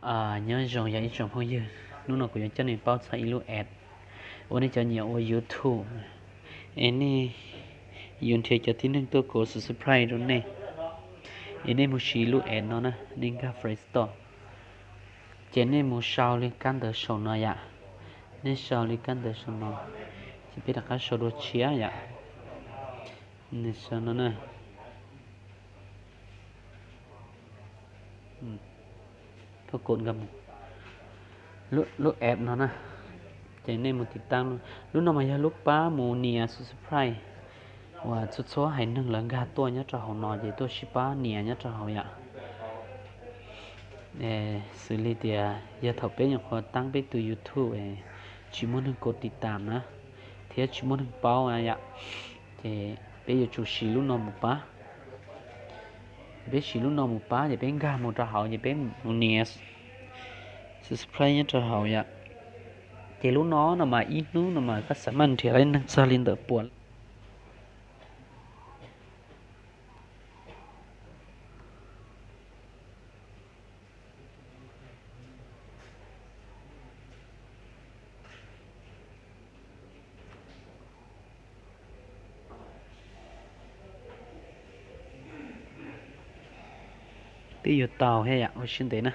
Nyob zoo yog ib tsoom phooj ywg, hnub no kuv yuav coj nej paub txog ib lub app uas nej cov nyiam ua YouTube, es nej yuav nrhiav cov tib neeg tuaj kom subscribe rau nej. Es nej mus siv lub app no na, nej nkag Play Store, ces nej mus sau li kab ntawv saum no yom. Nej sau li kab ntawv saum no, ces peb rov qab sau dua tshiab yom. Nws sau no na, thauj kod nkag mus lub app no na, ces nej mus tiv tauj. Lub no mas yog lub pab mus nias subscribe uas txhua txhua haiv neeg lawv nkag tuaj nyob rau hauv no ces tuaj sib pab nias nyob rau hauv yom. Xws li tias yog thaum peb nyuam qhuav taab peb tus YouTube tsis muaj neeg kod tiv tauj na, thiab tsis muaj neeg paub yom, ces peb yuav tsum siv lub no mus pab. Peb siv lub no mus pab ces peb nkag mus rau hauv ces peb mus nias subscribe nyob rau hauv yom. Ces lub no no mas ib hnub no mas koj xam maj nrhiav tau neeg txog li ntawm puas Peb yuav tau thiab yom, ua siab ntev na.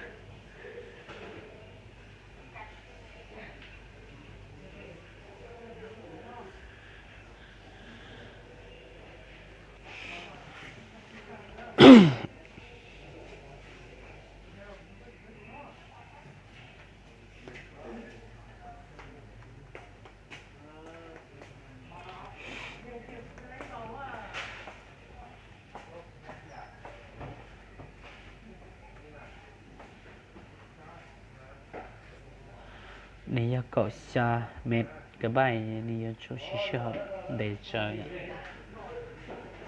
Nws yog kaum xya megabyte, nws yuav tsum siv sij hawm ntev tsawv yom.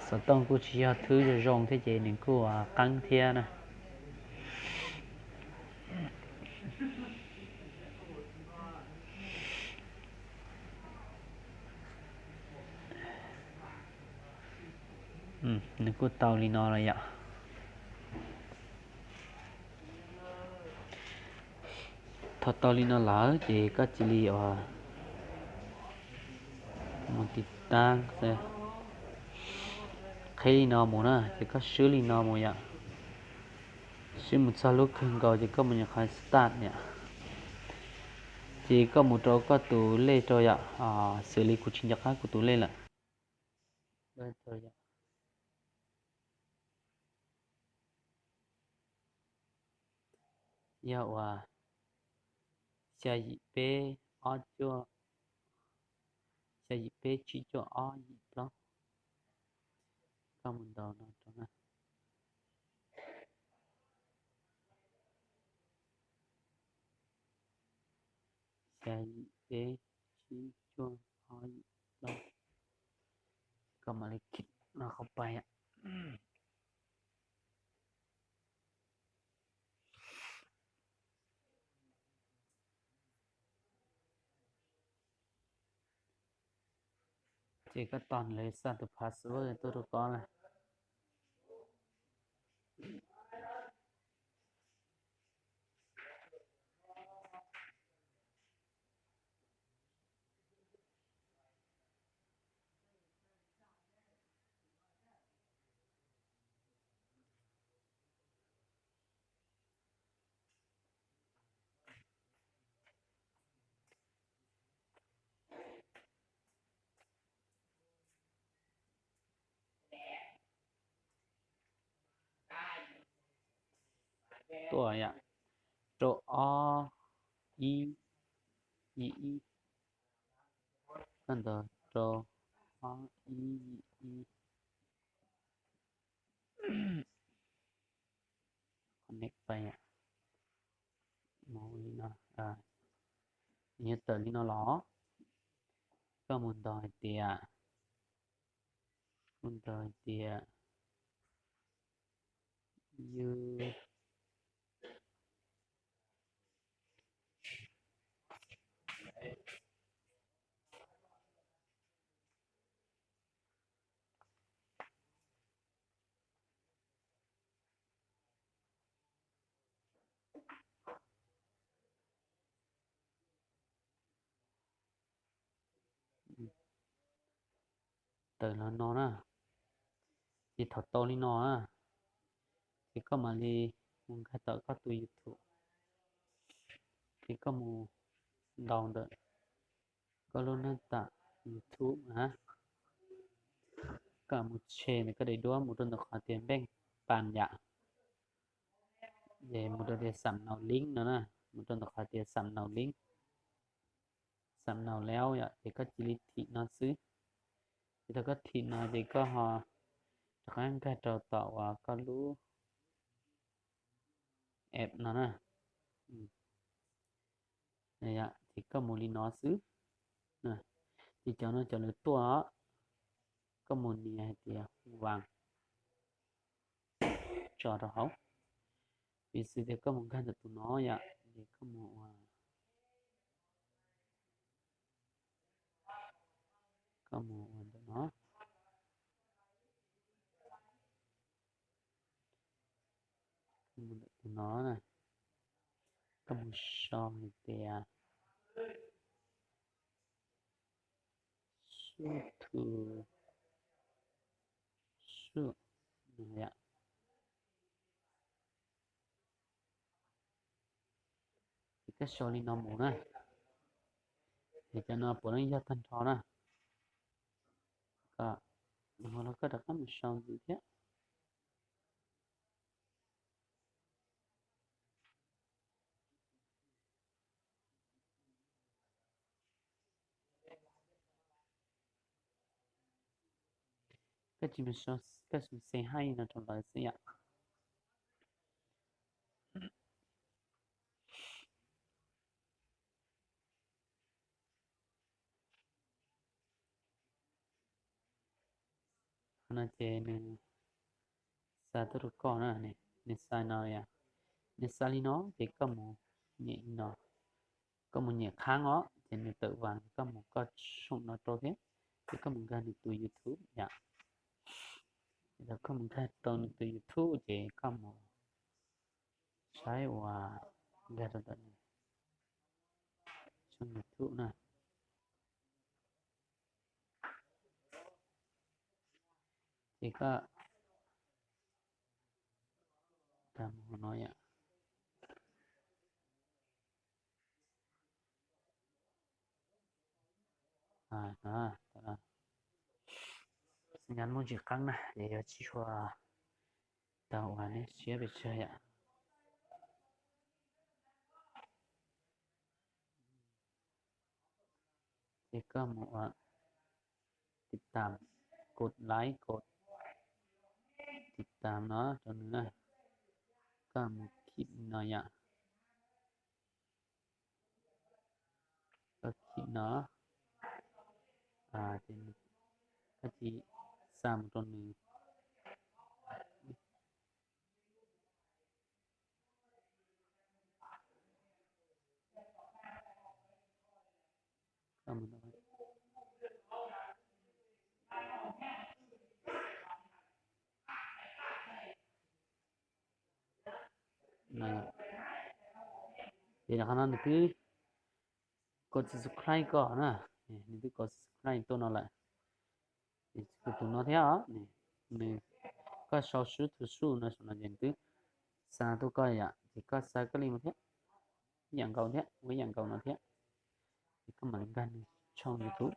Xov tooj kuj tsis yog thwb zoo zoo thiab ces nws kuj qeeb thiab na. Nws kuj tau li no lawm yom. Thaum tau li no lawm ces koj cia li mus tiv tauj, qhib li no mus na, ces koj swb li no mus yom. Swb mus txog lub kawg nkaus ces koj mus nyuam qhuav start yom. Ces koj mus rau koj tus lej rau yom, xws li kuv tsis nco qab kuv tus lej lawm. Yog uas xya yim peb ob cuaj, xya yim peb tsib cuaj ob yim plaub. Koj mus ntaus no rau na. Xya yim peb tsib cuaj ob yim plaub. Koj mam li khij no qhov pais. Ces koj tos lawv xa tus password tuaj rau koj na. Tuaj yom, rau ob ib yim ib, koj ntaus rau ob ib yim ib. Connect pais, mus li no, nws yuav tawm li no los. Koj mus ntaus hais tias, mus ntaus hais tias you tawm los no na. Ces thaum tau li no na, ces koj mam li mus nkag tom koj tus YouTube, ces koj mus ntaus ntawm koj lub nab tam YouTube na. Koj mus tshem ntawm koj daim duab mus rau ntawm qhov tias npeej pas yam, ces mus rau tias xam naus link no na, mus rau ntawm qhov tias xam naus link, xam naus leo yom, ces koj cia li thim no xwb. Ces thaum koj thim no ces koj ho rov qab nkag rau tom uas koj lub app no na. Ces koj mus li no xwb. Ces cov no cov lawv tuaj, koj mus nias hais tias hu vas tso rau hauv. Piv xws tias koj mus nkag ntawm tus no yom, ces koj mus ua, koj mus ua ntawm no, tus no na, koj mus sau hais tias sub thu sub, ces koj sau li no mus na. Ces cov no puav leej yog tag nrho na. Koj, los koj rov qab mus sau ntxiv thiab. Koj tsis mus, koj mus say hi no rau lawv xwb yom. Qhov no ces nws xa tuaj rau koj na, nws xa no, nws xa li no ces koj mus nyem no, koj mus nyem qhab os, ces nws tawm vas, koj mus koj tshoom no rau thiab, ces koj mus nkag nws tus YouTube yom. Ces thaum koj mus nkag tau nws tus YouTube ces koj mus saib uas nkag rau ntawm nws tshooj YouTube na. Ces koj, no yom, xab nyas muaj ntsis qeeb na ces yuav tsis tshua tau uas nej siab pes tsawg yom. Ces koj mus ua tiv tam, kod laib, kod tiv tam no rau nws na. Koj mus khib no yom. Koj khib no, ces koj cia li xa mus rau nws. Ces qhov no nws twb kod subscribe koj na, nws twb kod subscribe tuaj no lawm. Tus no thiab, nws, koj sau sub thu sub no saum no ces nws twb xa tuaj koj yom, ces koj xa koj li no thiab, ib yam nkaus thiab, ua ib yam nkaus no thiab. Ces koj mam li nkag nws tshooj YouTube.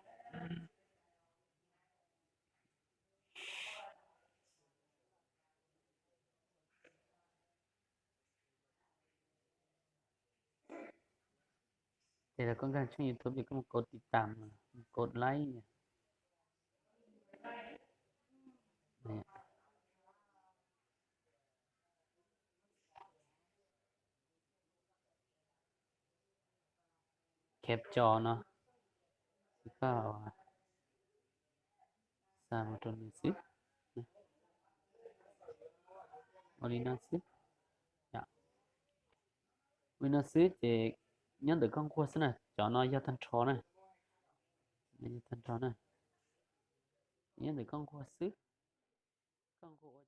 Ces koj nkag tshooj YouTube ces koj mus kod tiv tam, mus kod laib. Khep co no, koj xa mus rau nws xwb. Ua li no xwb. Ua li no xwb ces nyob ntawm koj nquag xwb na, cov no yog tag nrho na. Yog tag nrho na. Nyob ntawm koj nquag xwb. Koj nquag ua